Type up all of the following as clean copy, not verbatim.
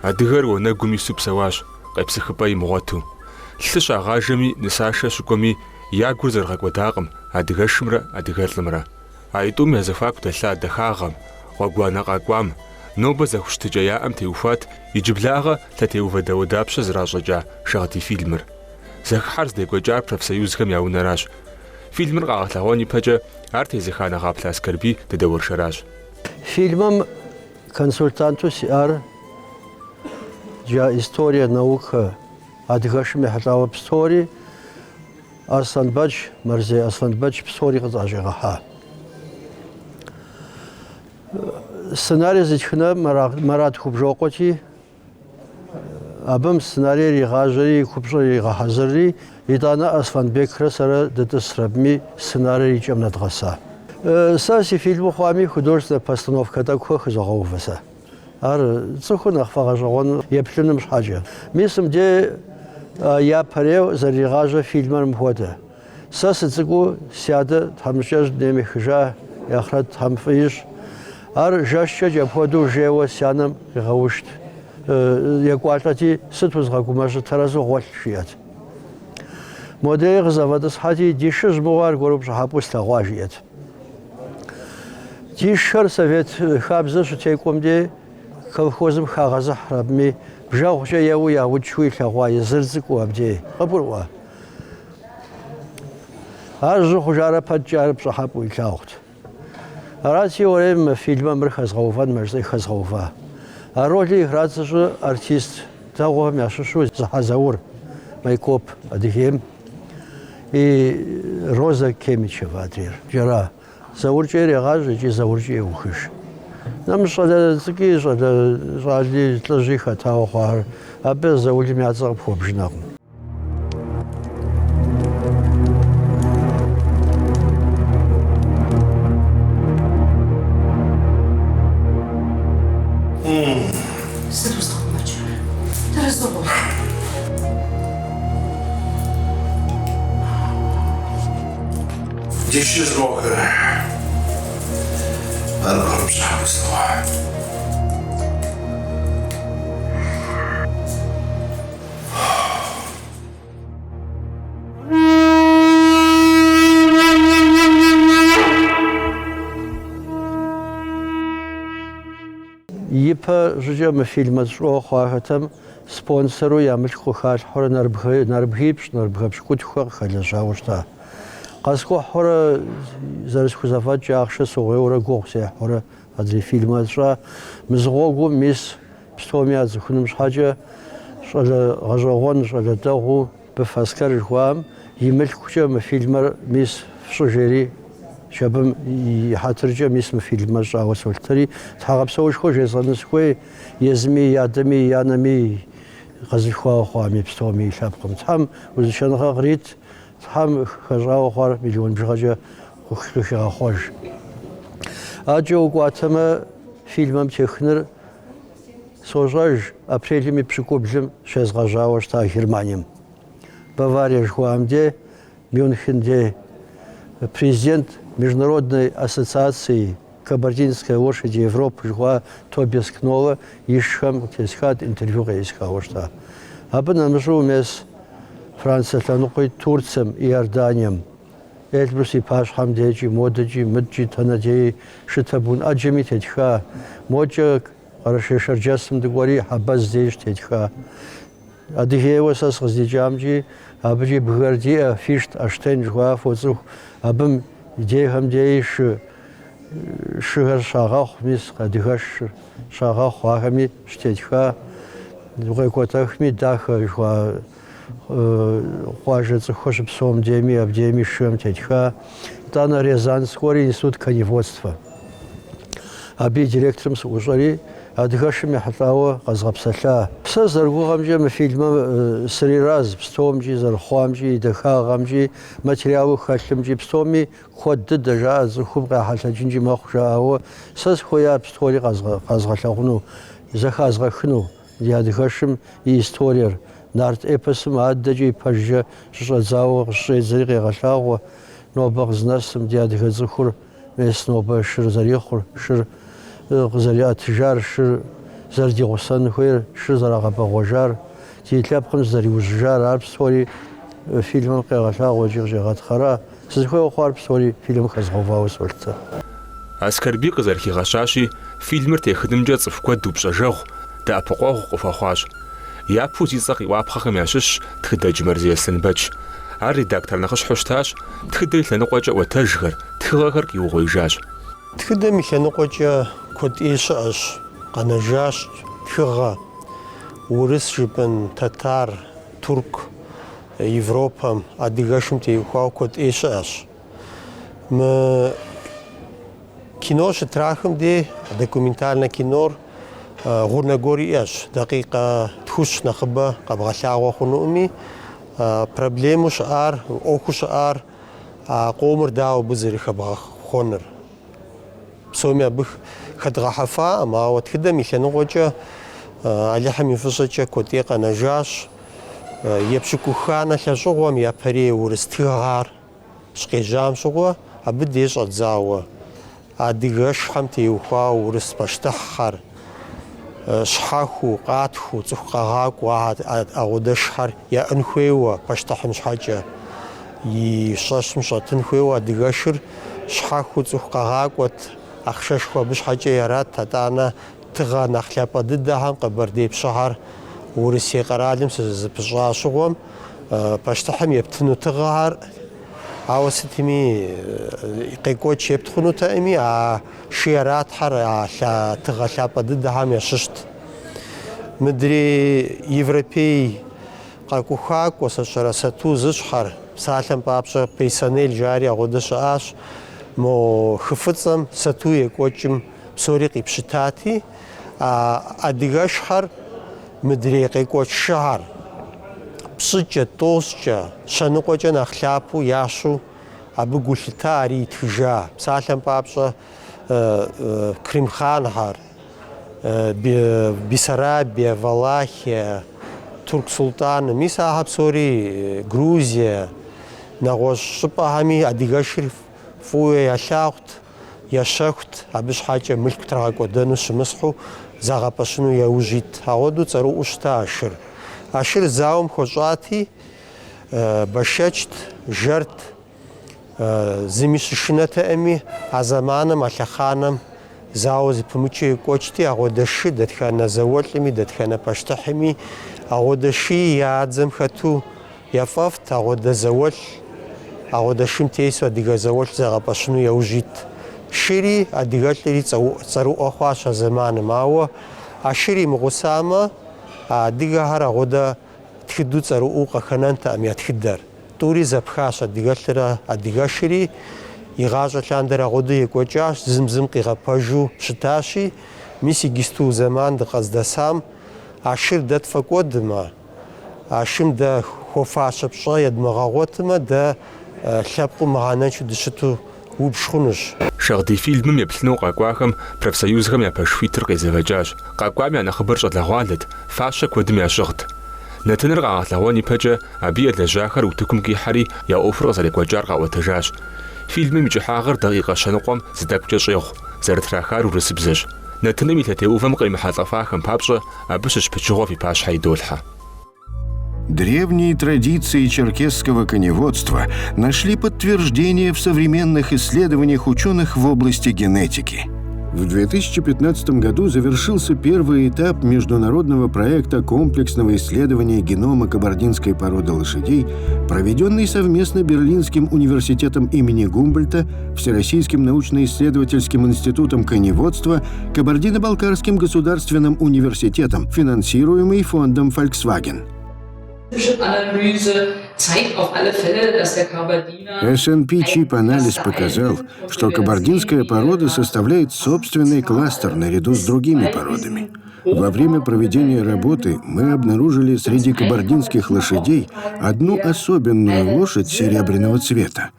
Адыгэр уанэгум ису псэуащ, къепсыхыпӏэ имыгъуэту. Лъы щагъажэми, нысашэ щыкӏуэми, я гур зэрыгъэкӏуэдакъым адыгэшымрэ адыгэлӏымрэ. Аитӏум я зэхуаку дэлъа дахагъэм, гъуэгуанэ къакӏуам, нобэ зэхущытыкӏэ яӏэм теухуат иджыблагъэ лъэтеувэ дауэдапщэ зращӏэкӏа Шагъдий фильмыр. Зэхыхьэр здекӏуэкӏар профсоюзхэм я унэращ. Фильмыр къагъэлъэгъуэн ипэкӏэ ар тезыха Нэгъаплъэ Аскэрбий дыдэуэршэращ. Фильмым консультанту сиӏар джа история, наука, адыгэшым ехьэлӏауэ псори Аслъэнбэч, Мэрзей Аслъэнбэч псори къызӏэщӏигъэхьа. Сценарий зытхыныр Марат Хубжокъуэти, абым сценарийр игъажьэри, и купщӏэр игъэхьэзырри, итӏанэ Аслъэнбекрэ сэрэ дытӏысрэ абыми сценарийр и кӏэм нэдгъэса. Сэ си фильму хъуами художественнэ постановкэ тӏэкӏухэр хызогъэувэ сэ. Ар цӏыхур нэхъ фӏэгъэщӏэгъуэну еплъыным щхьэкӏэ. Мис мыбдей япэрейуэ зэрыригъажьэ фильмэр мыпхуэдэ. Сэ сыцӏыкӏуу си адэ тхьэмыщкӏэжь дунейм ехыжа, и ахърэт Тхьэм фӏы ищӏ. Ар жэщкӏэ апхуэдэу жейуэ си анэм къигъэушт. Екӏуалӏэти, сыт узгъэгумэщӏыр, тэрэзу гъуэлъ, жиӏэт. Модрейр къызэфӏэтӏысхьэти, ди шыжь мыгъуэ аргуэру пщӏыхьэпӏэу слъэгъуа, жиӏэт. Ди шхэр совет хабзэ щытекӏуэм дей колхозым хагъэзыхьрэ абыми бжэгъукӏэ еуэу яукӏыу илъэгъуа езыр цӏыкӏуу абдей. Къыбгурыӏуа? Ар жьы хъужарэ пэткӏэ ар пщӏыхьэпӏэу илъагъут. Арати, уэрей мы фильмэм мыр хэзгъэувэнмэ, жысӏэри хэзгъэува. А ролыр играть зыщӏыр артист дэгъуэхэм ящыщу Зыхьэ Заур, Майкоп, Адыгейм. И Роза Кемичева адрейр. Джара. Зауркӏэ ирегъажьэ икӏи Зауркӏэ еухыж. Нэмыщӏ щӏалэ цӏыкӏуи, щӏалэ щӏали, лӏыжьи хэтауэ хъуахэр. Абы заулым я цӏэ къыпхуэбжынэкъым. Сыт узыгъэгумэкӏыр? Тэрэзу гъуэлъ. Ди шыжь мыгъуэхэр аргуэру пщӏыхьэпӏэу слъэгъуа. Ипэ щӏыкӏэ мы фильмэ сщӏыуэ хъуахэтэм спонсору я мылъку къыхалъхьэурэ нэрыбгипщӏ, нэрыбгэ пщыкӏутхухэ къыхэлэжьауэ щыта. Къэскӏухьурэ зэрысхузэфӏэкӏ ахъшэ сыугъуейуэрэ гугъу сехьурэ адрей фильмэ сщӏа. Мызыгъуэгум мис псоми яцӏыхуным щхьэкӏэ щӏалэ гъэщӏэгъуэн, щӏалэ дэгъуэу Быф Аскэр жыхуаӏэм и мылъкукӏэ мы фильмэр мис фщӏы жери, абым и хьэтыркӏэ мис мы фильмэр сщӏауэ солъытэри, тхьэгъэпсэушхуэ жесӏэну сыхуей, езыми, и адэми, и анэми, къэзылъхуауэ хъуами, псоми и лъэпкъым. Тхьэм узыншэныгъэ кърит, Тхьэм хэщӏауэ хъуар миллион бжыгъэкӏэ къыхигъэхъуэж. Адэкӏэ укӏуатэмэ, фильмэм техыныр Сощӏэж, апрелым и пщыкӏублым щезгъэжьауэ щыта Германием. Баварие жыхуаӏэм де, Мюнхен де, президент Международной ассоциации Кабардинской лошади Европы жыхуаӏэ Тобиас Кнолле ишхэм тесхат, интервью къеӏысхауэ щыта. Абы нэмыщӏу мес Францие лъэныкъуи, Турцием, Иорданием, Эльбрус и пащхьэм декӏи, модэкӏи, мыдкӏи, тэнэ деи, шы табун ӏэджэми тетха, мокӏэ Къэрэшей-Шэрджэсым дыкӏуэри Хьэбэз деж тетха. Адыгейуэ сэ сыкъыздикӏамкӏи, абыкӏи бгыхэр диӏэ, Фишт, Оштен жыхуаӏэ фоцӏыху, абым и дейхэм деи шы шыхэр щагъэхъу, мис адыгэшыр щагъэхъу, ахэми щытетха. Укъекӏуэтэхми, Дахэ жыхуаӏэ къуажэ цӏыхухэр щыпсэум дейми, абдейми шыхэм тетха. Итӏанэ Рязань сыкӏуэри институт коневодства. Абы и директорым сыӏущӏэри, адыгэшым ехьэлӏауэ къэзгъэпсэлъа. Сэ зэрыгугъэмкӏэ мы фильмым срираз псомкӏи, зэрыхъуамкӏи, и дахагъэмкӏи, материалу хэлъымкӏи, псоми куэд дыдэ жаӏэ, цӏыхум къяхьэлъэкӏынкӏи мэхъу жаӏауэ, сэ сыхуея псори къэзгъэлъэгъуну, зэхазгъэхыну. Ди адыгэшым и историер нарт эпосым адэкӏэ ипэжкӏэ щыщӏэдзауэ къыщыщӏедзэри къегъэлъагъуэ, нобэ къызнэсым ди адыгэ цӏыхур мес нобэ шыр зэрихъур, шыр къызэриӏэтыжар, шыр зэрыдигъусэн хуейр, шыр зэрагъэбэгъуэжар, ди лъэпкъым зызэриужьыжар, ар псори фильмым къегъэлъагъуэ икӏи къыщӏегъэтхъэра. Сызыхуейуэ хъуар псори фильмым хэзгъэувауэ солъытэ. Аскэрбий къызэрыхигъэщащи, фильмыр техынымкӏэ цӏыху куэд упщӏэжэгъу, дэӏэпыкъуэгъу къыхуэхъуащ. Япэу зи цӏэ къиӏуапхъэхэм ящыщщ тхыдэдж Мэрзей Аслъэнбэч. Ар редактор нэхъыщхьэу щытащ, тхыдэ и лъэныкъуэкӏэ ӏуэтэжхэр, тхыгъэхэр къиугъуеижащ. Тхыдэм и лъэныкъуэкӏэ куэд ӏей щыӏэщ, къэнэжащ тхыгъэ, урыс жыпӏэн, тэтар, турк, Европэм, адыгэшым теухуауэ куэд ӏей щыӏэщ. Мы кино щытрахым дей документальнэ кинор гъунэ гуэр иӏэщ, дакъикъэ тхущ нэхъыбэ къэбгъэлъагъуэ хъунуӏыми, проблемэу щыӏар, ӏуэхуу щыӏар а къомыр дауэ абы зэрыхэбгъэхъуэныр. Псоми абы хэдгъэхьэфаӏым, ауэ тхыдэм и лъэныкъуэкӏэ Алыхьым и фӏыщӏэкӏэ куэд ӏей къэнэжащ. Епщыкӏуханэ лӏэщӏыгъуэм япэрей урыс тхыгъэр щыкъежьам щыгъуэ абы дей щӏэдзауэ адыгэшхэм теухуауэ урыс пащтыхьхэр щхьэхуу, къатхуу, цӏыху къагъакӏуэу агъуэдэшхэр яӏэн хуейуэ пащтыхьым щхьэкӏэ и щӏэщым щӏэтын хуейуэ адыгэшыр щхьэхуу цӏыху къагъакӏуэт, ахъшэшхуэ абы щхьэкӏэ ярат, атӏанэ тыгъэ нэхъ лъапӏэ дыдэхэм Къэбэрдей пщыхьэр Урысей къэралым щызэпыщӏа щыгъуэм пащтыхьым ептыну тыгъэхэр ауэ сытми къекӏуэкӏ епт хъунутэкъыми, а шы яратхэр а тыгъэ лъапӏэ дыдэхэм ящыщт. Мыдрей европей къэкӏухакӏуэ сэ сщӏэрэ сату зыщӏхэр, псалъэм папщӏэ Пейсонель жари агъуэдэ щыӏащ, мо хы Фӏыцӏэм сату екӏуэкӏым псори къипщытати, а адыгэшхэр мыдрей къекӏуэкӏ шыхэр пщӏыкӏэ, тӏощӏкӏэ, щэныкъуэкӏэ нэхъ лъапӏэу ящэу абы гу лъита, ари итхыжа. Псалъэм папщӏэ, Крым хъанхэр, Бессарабия, Валахия, Турк султӏаным, мис ахэр псори Грузия, нэгъуэщӏ щӏыпӏэхэми адыгэшыр фӏыуэ ялъагъут. Ящэхут, абы щхьэкӏэ мылъку трагъэкӏуэдэну щымысхьу загъэпэщыну яужь ит. Агъуэдэу цӏэрыӏуэу щыта а шыр. А шыр зауэм хуэщӏати, бэшэчт, жэрт, зыми щышынэтэӏыми, а зэманым, а лъэхъанэм зауэ зэпымычу екӏуэкӏти, агъуэдэ шы дэтхэнэ зауэлӏми, дэтхэнэ пащтыхьми, агъуэдэ шыи я дзэм хэту Яфӏэфӏт агъуэдэ зауэлӏ, агъуэдэ шым тесу адыгэ зауэлӏ зэгъэпэщыну яужь ит. Шыри адыгэлӏри цӏэрыӏуэ хъуащ а зэманым, ауэ а шыр имыгъусамэ, а адыгэхэр агъуэдэ тхыдэу цӏэрыӏуэу къыхэнэнтэкъым я тхыдэр. Тӏури зэпхащ адыгэлӏрэ адыгэшыри, игъащӏэ лъандэрэ агъуэдэу екӏуэкӏащ, зым зым къигъэпэжу щытащи, мис иджысту зэман дыкъыздэсам а шыр дэ тфӏэкӏуэдмэ, А шым дэ хуэфащэ пщӏэ едмыгъэгъуэтмэ, дэ лъэпкъыу мыхьэнэншэу дыщыту убж хъунущ. Шагъдий фильмым еплъыну къэкӏуахэм профсоюзхэм я пэш хуитыр къезэвэкӏащ. Къэкӏуам я нэхъыбэр щӏалэгъуалэт, фащэ куэдым ящыгът. Нэтыныр къагъэлъэгъуэн ипэкӏэ абы елэжьахэр утыкум къихьэри я ӏуэхур къызэрекӏуэкӏар къаӏуэтэжащ. Фильмым и кӏыхьагъыр дакъикъэ щэныкъуэм зы тӏэкӏукӏэ щӏегъу, зэрытрахар урысыбзэщ. Нэтыным и лъэтеувэм къримыхьэлӏэфахэм папщӏэ абы щыщ пычыгъуэ фи пащхьэ идолъхьэ. Древние традиции черкесского коневодства нашли подтверждение в современных исследованиях ученых в области генетики. В 2015 году завершился первый этап международного проекта комплексного исследования генома кабардинской породы лошадей, проведенный совместно Берлинским университетом имени Гумбольдта, Всероссийским научно-исследовательским институтом коневодства, Кабардино-Балкарским государственным университетом, финансируемый фондом Volkswagen. SNP-чип-анализ показал, что кабардинская порода составляет собственный кластер наряду с другими породами. Во время проведения работы мы обнаружили среди кабардинских лошадей одну особенную лошадь серебряного цвета.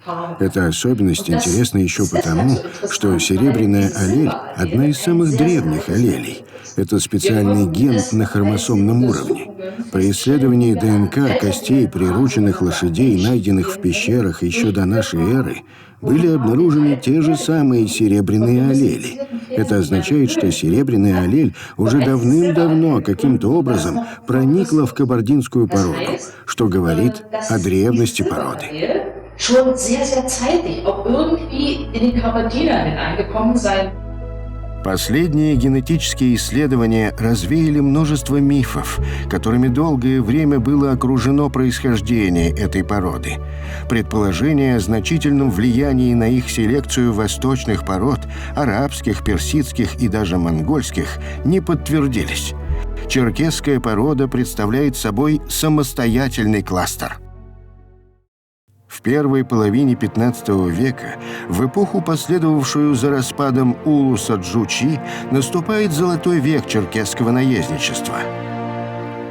Эта особенность интересна еще потому, что серебряная аллель – одна из самых древних аллелей. Это специальный ген на хромосомном уровне. При исследовании ДНК костей прирученных лошадей, найденных в пещерах еще до нашей эры, были обнаружены те же самые серебряные аллели. Это означает, что серебряная аллель уже давным-давно каким-то образом проникла в кабардинскую породу, что говорит о древности породы. Schon sehr, sehr zeitig auch irgendwie in den Kabardiner hineingekommen sein. Последние генетические исследования развеяли множество мифов, которыми долгое время было окружено происхождение этой породы. Предположения о значительном влиянии на их селекцию восточных пород, арабских, персидских и даже монгольских, не подтвердились. Черкесская порода представляет собой самостоятельный кластер. В первой половине 15 века, в эпоху, последовавшую за распадом Улуса Джучи, наступает золотой век черкесского наездничества.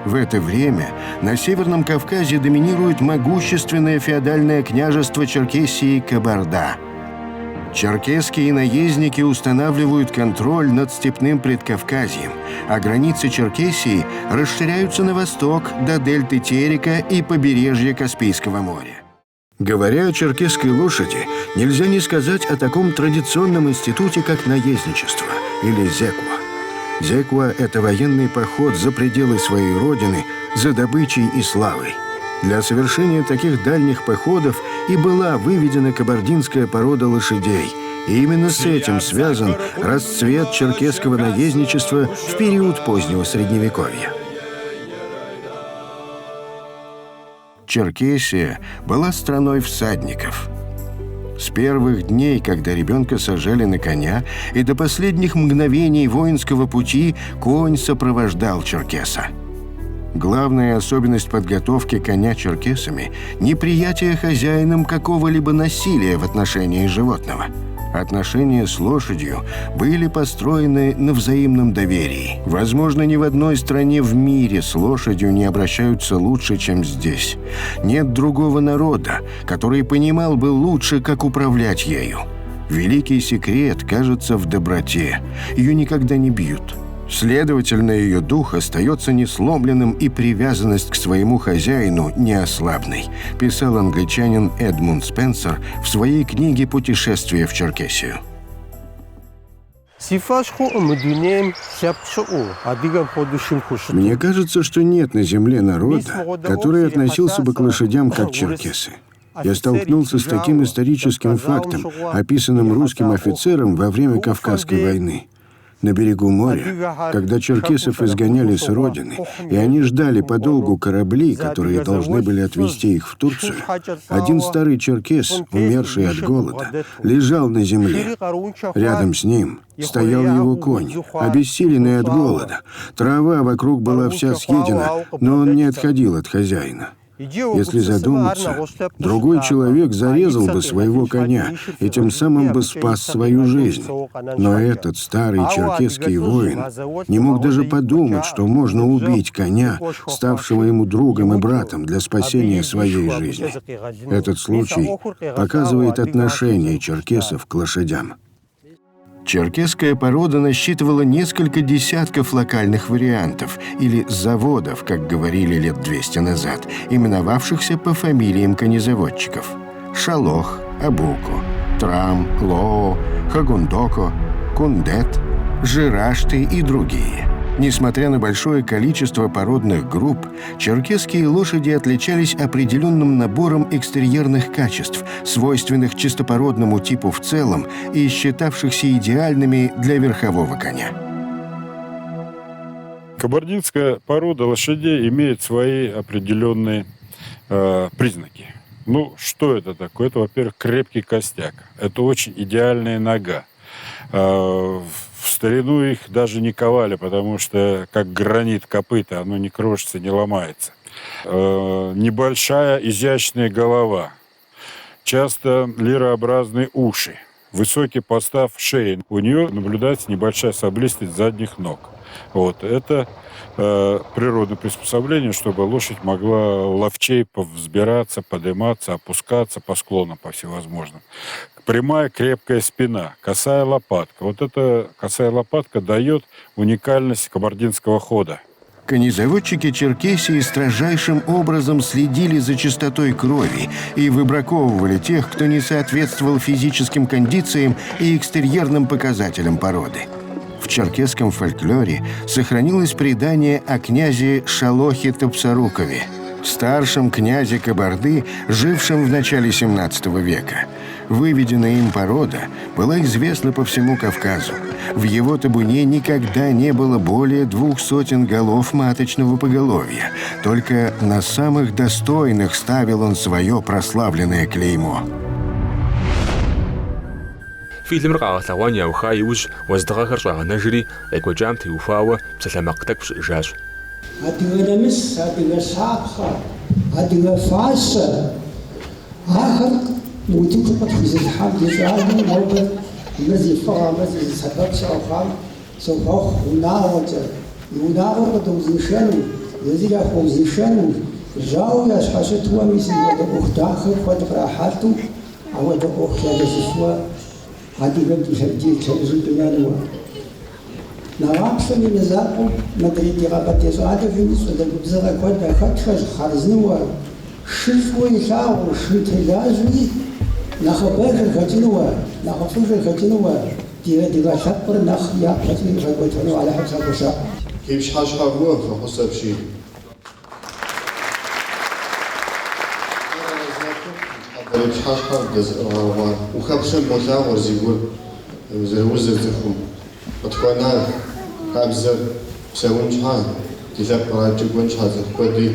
В это время на Северном Кавказе доминирует могущественное феодальное княжество Черкесии Кабарда. Черкесские наездники устанавливают контроль над степным Предкавказьем, а границы Черкесии расширяются на восток до дельты Терека и побережья Каспийского моря. Говоря о черкесской лошади, нельзя не сказать о таком традиционном институте, как наездничество или зеква. Зеква – это военный поход за пределы своей родины, за добычей и славой. Для совершения таких дальних походов и была выведена кабардинская порода лошадей. И именно с этим связан расцвет черкесского наездничества в период позднего Средневековья. Черкесия была страной всадников. С первых дней, когда ребенка сажали на коня, и до последних мгновений воинского пути конь сопровождал черкеса. Главная особенность подготовки коня черкесами – неприятие хозяином какого-либо насилия в отношении животного. Отношения с лошадью были построены на взаимном доверии. Возможно, ни в одной стране в мире с лошадью не обращаются лучше, чем здесь. Нет другого народа, который понимал бы лучше, как управлять ею. Великий секрет кажется в доброте. Ее никогда не бьют. Следовательно, ее дух остается несломленным и привязанность к своему хозяину неослабной, писал англичанин Эдмунд Спенсер в своей книге «Путешествие в Черкесию». Си фӏэщ хъукъым мы дунейм лъэпкъ щыӏэу, адыгэм хуэдэу шым хущыту. Мне кажется, что нет на земле народа, который относился бы к лошадям как черкесы. Я столкнулся с таким историческим фактом, описанным русским офицером во время Кавказской войны. На берегу моря, когда черкесов изгоняли с родины, и они ждали подолгу корабли, которые должны были отвезти их в Турцию, один старый черкес, умерший от голода, лежал на земле. Рядом с ним стоял его конь, обессиленный от голода. Трава вокруг была вся съедена, но он не отходил от хозяина. Если задуматься, другой человек зарезал бы своего коня и тем самым бы спас свою жизнь. Но этот старый черкесский воин не мог даже подумать, что можно убить коня, ставшего ему другом и братом для спасения своей жизни. Этот случай показывает отношение черкесов к лошадям. Черкесская порода насчитывала несколько десятков локальных вариантов, или заводов, как говорили лет 200 назад, именовавшихся по фамилиям конезаводчиков. Шалох, Абуко, Трам, Лоо, Хагундоко, Кундет, Жирашты и другие. Несмотря на большое количество породных групп, черкесские лошади отличались определенным набором экстерьерных качеств, свойственных чистопородному типу в целом и считавшихся идеальными для верхового коня. Кабардинская порода лошадей имеет свои определенные признаки. Что это такое? Это, во-первых, крепкий костяк. Это очень идеальная нога. В старину их даже не ковали, потому что как гранит копыта, оно не крошится, не ломается. Небольшая изящная голова, часто лирообразные уши, высокий постав шеи. У нее наблюдается небольшая саблистость задних ног. Это природное приспособление, чтобы лошадь могла ловчей взбираться, подниматься, опускаться по склонам, по всевозможным. Прямая крепкая спина, косая лопатка. Вот эта косая лопатка дает уникальность кабардинского хода. Конезаводчики Черкесии строжайшим образом следили за чистотой крови и выбраковывали тех, кто не соответствовал физическим кондициям и экстерьерным показателям породы. В черкесском фольклоре сохранилось предание о князе Шалохе Топсарукове, старшем князе Кабарды, жившем в начале 17 века. Выведенная им порода была известна по всему Кавказу. В его табуне никогда не было более 200 голов маточного поголовья. Только на самых достойных ставил он свое прославленное клеймо. Фильмыр къагъэлъэгъуэн яуха иужь уэздыгъэхэр щӏагъэнэжри, къекӏуэкӏам теухуауэ псалъэмакъ тӏэкӏу щыӏэжащ. Адыгэ нэмыс, адыгэ щапхъэ, адыгэ фащэ, ахэр мы утыкум къытхуизылъхьам ди щӏалэм нобэ мыр зи фӏыгъэ, мыр зи сэбэп щыӏэу хъуам сохъуэхъу унагъуэкӏэ, и унагъуэр къыдэузыншэну, езыр яхуэузыншэну, жьауэ ящхьэщытуэ мис мыпхуэдэ ӏуэху дахэ куэд кърахьэлӏэу, ауэдэ ӏуэху ялэжьыфуэ адыгэм ди лъэужьым къинэнуэ. Нэгъаплъэм и мызакъуэу мыдрей ди къэбэрдей щӏалэхэми щӏалэ губзыгъэ куэд яхэтхэщ хъарзынуэ, шыр фӏыуэ илъагъуу, шым телажьэуи, нэхъыбэжыр хэкӏынуэ, нэхъыфӏыжыр хэкӏынуэ, ди адыгэ лъэпкъыр нэхъ япэкӏи игъэкӏуэтэну Алыхьым сахуолъэӏу. Фи пщыхьэщхьэ фӏыуэ, фӏэхъус апщий. Ныщхьэбэрей пщыхьэщхьэр дэзыӏыгъауэ ухэплъэм болъагъур зи гур зэрыузыр цӏыхум. Къытхуэна хабзэр псэун щхьа, ди лъэпкъыр адэкӏэ кӏуэн щхьа цӏыху куэди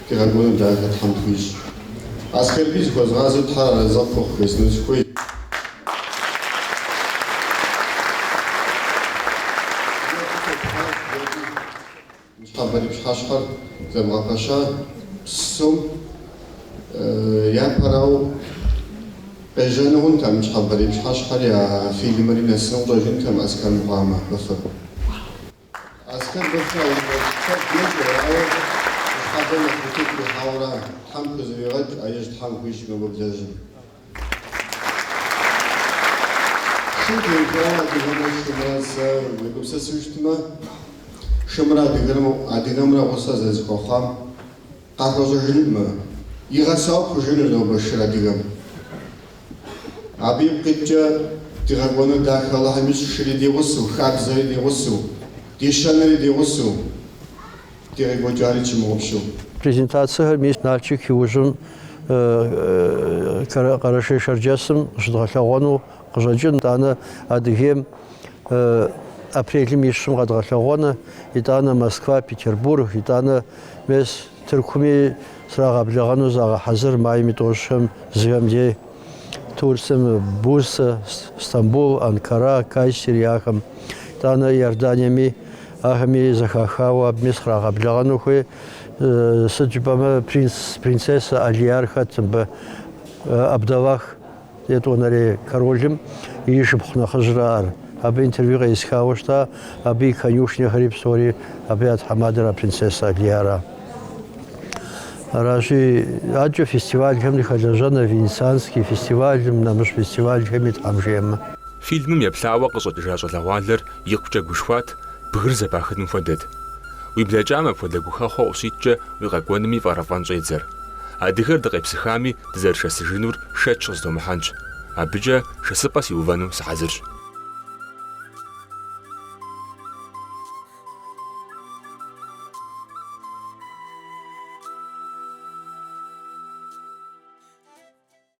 ди къэкӏуэну дахэ Тхьэм тхуищӏ. Аскэрбий зыхуэзгъазэу Тхьэр арэзы къыпхухъу жесӏэну сыхуейщ. Ныщхьэбэрей пщыхьэщхьэр зэбгъэпэща псом япэрауэ къежьэну хъунтэкъым ныщхьэбэрей пщыхьэщхьэри а фильмри нэсыну къыщӏэкӏынтэкъым Аскэр мыхъуамэ, Быфыр. Аскэр Быфыр унафэщӏ куэд ещӏэ, ауэ ныщхьэбэ нэхъ утыку къихьауэра, Тхьэм хузэфӏигъэкӏ, а ижь Тхьэм хуищӏ нобэ блэжьым. Шым теухуауэ адыгэмрэ шымрэ сэ уегупсысу щытмэ, шымрэ адыгэмрэ гъусэ зэрызэхуэхъуам къахуэщӏэжынукъым. Игъэсауэ пхужыӏэнущ нобэ шыр адыгэм. Абы ипкъ иткӏэ ди къэкӏуэнур дахэ Алыхьым ищӏ шыри ди гъусэу, хабзэри ди гъусэу, ди щэнри ди гъусэу, ди къекӏуэкӏари тщымыгъупщэу. Презентацэхэр мис Налшык иужьым Къэрэшей-Шэрджэсым къыщыдгъэлъэгъуэну къыщӏэкӏын, итӏанэ Адыгейм апрелым и щым къэдгъэлъэгъуэну, итӏанэ Москва, Петербург, итӏанэ мес Тыркуми срагъэблэгъэну загъэхьэзыр майм и тӏощӏхэм зыхэм дей Турцием, Бурсэ, Стамбул, Анкара, Кайсери ахэм, итӏанэ Иорданиеми ахэми зэхахауэ абыми сыкърагъэблэгъэну хуей. Сыт жыпӏэмэ, принц, принцессэ Алияр хэт мыбы Абдаллах етӏуанэрей королым и шыпхъу нэхъыжьра ар. Абы интервью къеӏысхауэ щыта, абы и конюшнэхэри псори абы я тхьэмадэр а принцессэ Алияра. Аращи, адэкӏэ фестивалхэм дыхэлэжьэныр, Венецианский фестивалым, нэмыщӏ фестивалхэми Тхьэм жиӏэмэ. Фильмым еплъауэ къыщӏэкӏыжа щӏалэгъуалэр икъукӏэ гушхуат, бгыр зэпахыным хуэдэт. Уи блэкӏам апхуэдэ гухэхъуэ къыщиткӏэ уи къэкӏуэнуми фӏэрэфӏэн щӏедзэр. Адыгэр дыкъепсыхами, дызэрышэсыжынур шэч къызытомыхьэнщ. Абыкӏэ шэсыпӏэ сиувэну сыхьэзырщ.